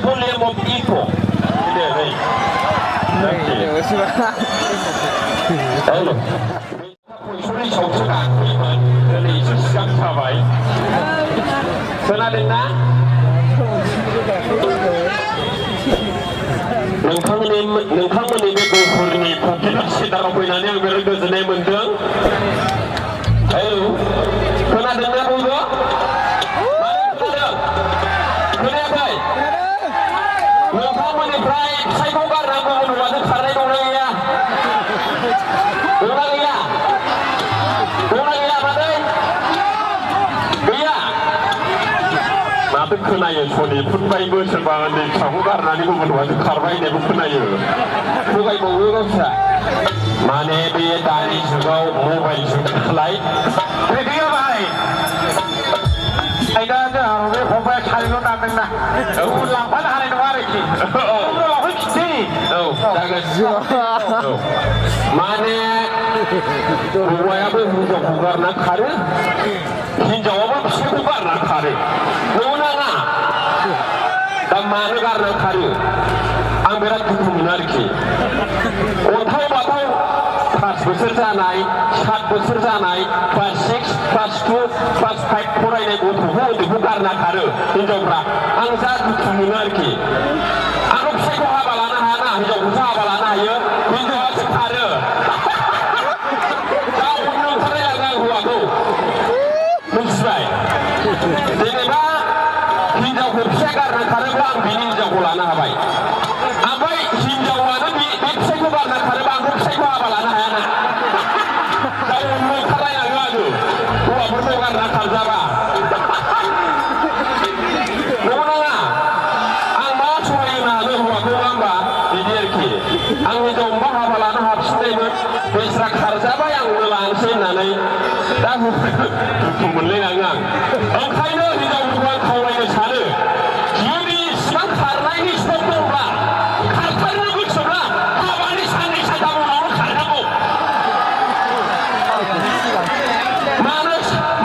volume of echo. 소리 정체가 안 보이면 이제 시간 잡아요. 전화됐나? नोंथांमोननि बे गहपुरनि फुकिला सिदाराव फैनानै आं बिराद गोजोननाय मोनदों। औ खोनादोंना बयबो? खोनायाखै? नोंथांमोननिफ्राय फिसायखौ गारना गुबुन हौवाजों खारनाय दंना गैया? दंना गैया? दंना गैया मादै? गैया? माथो खोनायो सनिफुरबायबो सोरबा उन्दै फिसाखौ गारनानै गुबुन हौवाजों खारबाय होननायखौ खोनायो। थगायबावो गावस्रा। माने बे दानि जुगाव मबाइल जुग नालाय गैया भाई आयदा जोंहा बे फंबाया सानैल' दानदोंना गुबुन लांफानो हानाय नङा आरोखि उनावहाय खिथि औ जागोन औ माने हौवायाबो हिनजावखौ गारना खारो हिनजावाबो फिसायखौ गारना खारो नंगौना नङा दा मानो गारना खारो आं बिराद दुखु मोनो आरोखि अन्थाव बाथाव 5 बोसोर जानाय 7 बोसोर जानाय क्लास 6 क्लास 2 क्लास 5 फरायनाय गथ'खौ उन्दैखौ गारना खारो हिनजावफ्रा आं जा दुखु मोनो आरोखि आंथ' फिसायखौ हाबा लानो हायाना हिनजावखौसो हाबा लानो हायो हिनजावासो खारो दा उननो ओंखारलायलाङो आं हौवाखौ मिथिबाय जेनेबा हिनजावखौ फिसाय गारना खारोब्ला आं बिनि हिनजावखौ लानो हाबाय ओमफ्राय हिनजावानो बे फिसायखौ गारना खारोबा आंथ' फिसायखौ हाबा लानो हायाना दा उननो ओंखारलायलाङो आङो हौवाफोरखौ गारना खारजाबा नंगौ नङा आं मा सहाय होनो हानो हौवाखौ नङा होमबा बिदि आरोखि आं हिनजावबा हाबा लानो हाफिननायमोन बेस्रा खारजाबाय आंनो लानोसै होननानै दा दुखु मोनलायलाङो आं ओंखायनो हिनजावफोरखौ आं खावलायनो सानो जुदि इसिबां खारनायनि सम दंब्ला खारथारनो गोसोब्ला हाबानि साननै सानथाम उनावनो खारनांगौ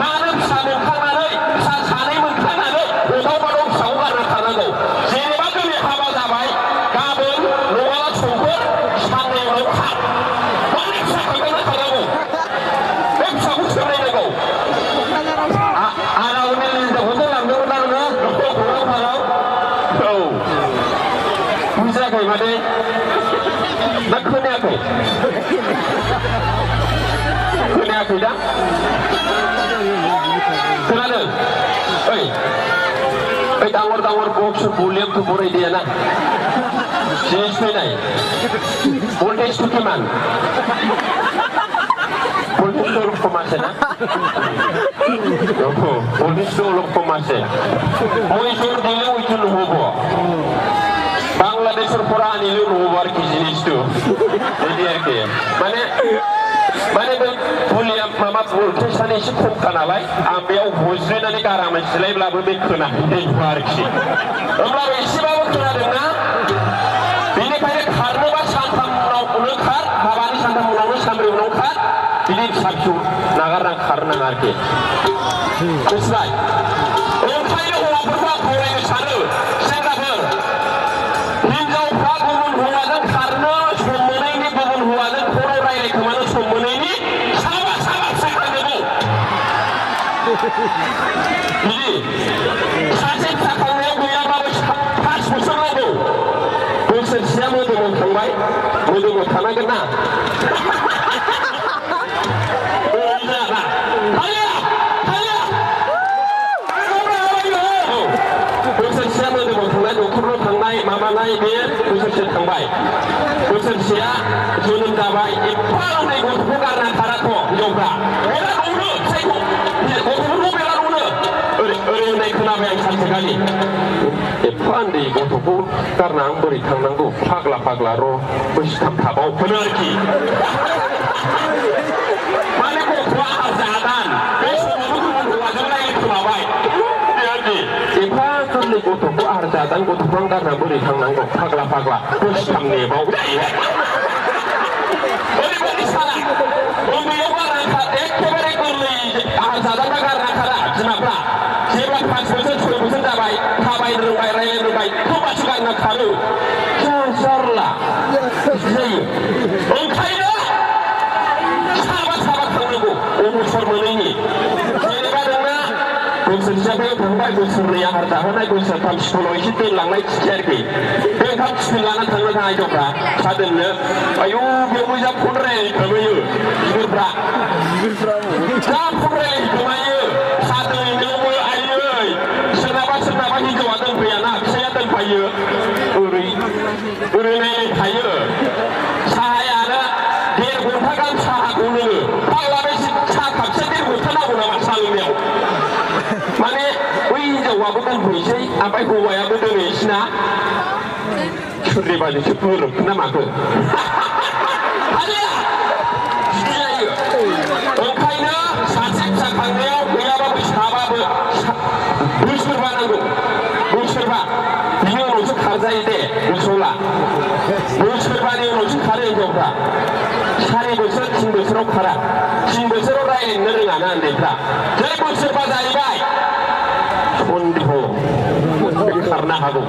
मानो फिसा मोनखांनानै फिसा सानै मोनखांनानै गोदाव बादाव फिसाखौ गारना खारनांगौ जेनेबा दिनै हाबा जाबाय गाबोन नङाबा समफोर साननै उनाव खार मानो फिसा खारगारना खारनांगौ बे फिसाखौ सोलायनांगौ आरावनि हिनजावखौसो लांदोंमोन ना नोङो क'क्राझाराव औ बुजियाखै मादै ना खोनायाखै खोनायाखै दा खोनादों ओइ दावर बक्स भलिउम तो बराय दिया ना जिनिस फैनाय भल्टेज तो किमान भल्टेज तो अलप कम আছে না ভল্টেজ তো অলপ কম আছে মই জোর দিলে ওইটো নহব বাংলাদেশের পরা আনিলেও নহব আর কি জিনিসটো এটি আর কি মানে बै भलिउम माबा भल्टेजआनो एसे खमखा नालाय आं बेयाव हज्रिनानै गारामै सिलायब्लाबो बे खोनाहैनाय नङा आरोखि होमब्लाबो एसेबाबो खोनादोंना बेनिखायनो खारनोबा सानथाम उनावनो खार हाबानि सानथाम उनावनो सानब्रै उनाव खार बिदि फिसा फिसौ नागारना खारनाङा आरोखि मिथिबाय ओंखायनो हौवाफोरखौ आं खावलायनो सानो सेंग्राफोर हिनजावफ्रा गुबुन हौवाजों खारनो सम मोनैनि गुबुन हौवाजों खर' रायलायखोमानो सम मोनैनि साबा फिसा खांनांगौ बिदि सासे फिसा खांनायाव गैयाब्लाबो 5 बोसोर नांगौ बोसोरसेया मोदोमाव थांबाय मोदोमाव थानांगोन ना बोसोरसेया मोदोमाव थांनाय डक्टरनाव थांनाय माबानाय बे बोसोरसे थांबाय बोसोरसेया जोनोम जाबाय एफा उन्दै गथ'खौ गारना खाराथ' हिनजावफ्रा बिराद अनो फिसायखौ गथ'फोरखौ बिराद अनो ओरै होननाय खोनाबाय आं सानसेखालि एफा उन्दै गथ'खौ गारना आं बोरै थांनांगौ फाग्ला र' बोसोरथाम थाबाव होनो आरोखि माने गथ'आ आजादान बे समावबो गुबुन हौवाजों रायलायखोमाबाय एफा गोरलै गथ'खौ आरजादान गथ'खौ आं गारना बोरै थांनांगौ फाग्ला बोसोरथाम नेबाव ओरैबायदि साना उन्दैयाव गारना एखेबारे गोरलै आरजादानबा गारना खारा बिमाफ्रा जेब्ला 5 बोसोर 6 बोसोर जाबाय थाबायनो रोंबाय रायलायनो रोंबाय होमबा लासो गानना खारो जारला जायो ओंखायनो साबा थांनांगौ अबसर मोनैनि जेनेबा नोंना बोसोरसेयाव थांबाय बोसोरनै आहार जाहोनाय बोसोरथाम स्कुलाव एसे दोनलांनाय थिखि आरोखि बे ओंखाम टिफिन लाना थांनो थाङा हिनजावफ्रा सा दोननो आयौ बेयाव मोजां फन रायलायखोमायो बिगुरफ्रा जा फन रायलायखोमायो सा दोनैनोबो आयै सोरनाबा हिनजावा दोनफैयाना फिसाया दोनफायो ओरै नायलायखायो साहायानो 1.5 घन्टा गाहाम साहाखौ लोङो फाग्ला बे साहा खापसे 1.5 घन्टा नांगौ नामा साहा लोंनायाव माने बै हिनजावाबो दोनफैसै ओमफ्राय हौवायाबो दोनहैसैना सोरनिबाजोंसो गोरोबखो ना माखो जायो ओंखायनो सासे फिसा खांनायाव गैयाबाबो साबाबो बोसोरबा नांगौ बोसोरबा बिनि उनावसो खारजायो दे गोसोआवला बोसोरबानि उनावसो खारो हिनजावफ्रा 4 बोसोर 3 बोसोराव खारा 3 बोसोराव रायज्लायनो रोङाना उन्दैफ्रा जै बोसोरबा जाहैबाय सन्देह खारनो हागौ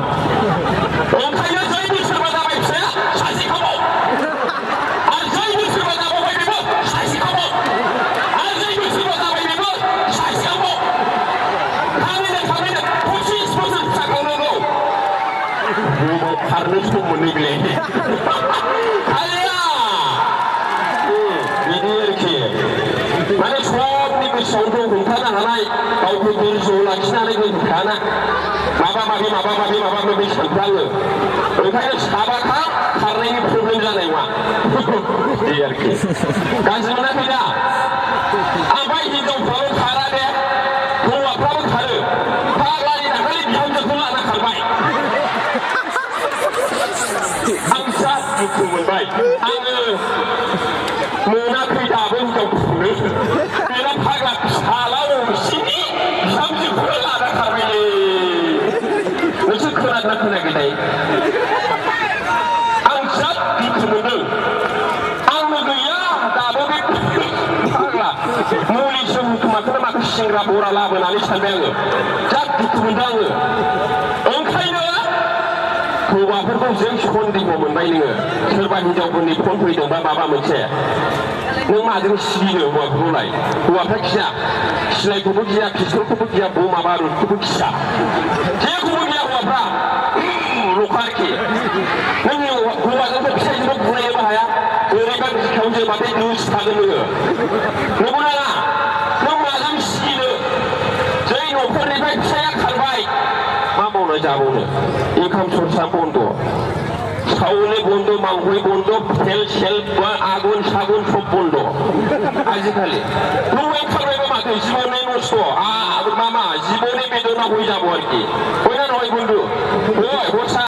ओंखायनो जै बोसोरबा जाबाय फिसाया सासे खाबाव आरो जै बोसोरबा जाबावबाय बेबो सासे खाबाव आरो जै बोसोरबा जाबाय बेबो सासे खाबाव थाङैनो 25 बोसोर फिसा खांनांगौ खारनो सम मोनै बेलाय बिदि आरोखि माने सबनि गोसोआवथ' हमथानो हानाय गावखौ धैर्य लाखिनानै दोनखायाना माबा माबि सानफ्राङो ओंखायनो साबाखा खारनायनि प्रब्लेम जानाय नङा बे आरोखि गाज्रि मोनाखै दा ओमफ्राय हिनजावफ्राबो खारा दे हौवाफ्राबो खारो फाग्लानि दाखालि बिहामजोखौ लाना खारबाय आं जा दुखु मोनबाय आङो मोनाखै दाबो हिनजावखौनो बेना फाग्ला फिसाला असेनि बिहामजोखौनो लाना खारबायलै नोंसोर खोनादोंना खोनायाखै आं जा दुखु मोनदों आंनो गैया दाबो बे फाग्ला मुलिसो हुखुमाखौनो माखासे सेंग्रा बरा लाबोनानै सानबाय आङो जा दुखु मोनदों आङो ओंखायनो हौवाफोरखौ जों सन्देह मोनबाय नोङो सोरबा हिनजावफोरनि फन फैदोंबा माबा मोनसे नों माजों सिगियो हौवाफोरखौलाय हौवाफ्रा गिया सिलाइखौबो गिया पिस्तलखौबो गिया बमा बारुदखौबो गिया जेखौबो गिया हौवाफ्रा लखा आरोखि नों हौवाजोंथ' फिसाइजोंबो बुलायनोबो हाया ओरैबा बिखायाव जोबाथाय नुसिखागोन नोङो नंगौ नङा नों माजों सिगिनो जै न'खरनिफ्राय फिसाया खारबाय मा मावना जाबावनो इनकाम सर्सा बन्द सावले बन्द मावहै बन्द तेल सेल आगुन सागुन सब बन्द आजिखालि नों खारबायबा माथो जीबने नष्ट मामा जीबने बेदना हয়ে যাব আর কি হই না নয় বন্ধু হই হসা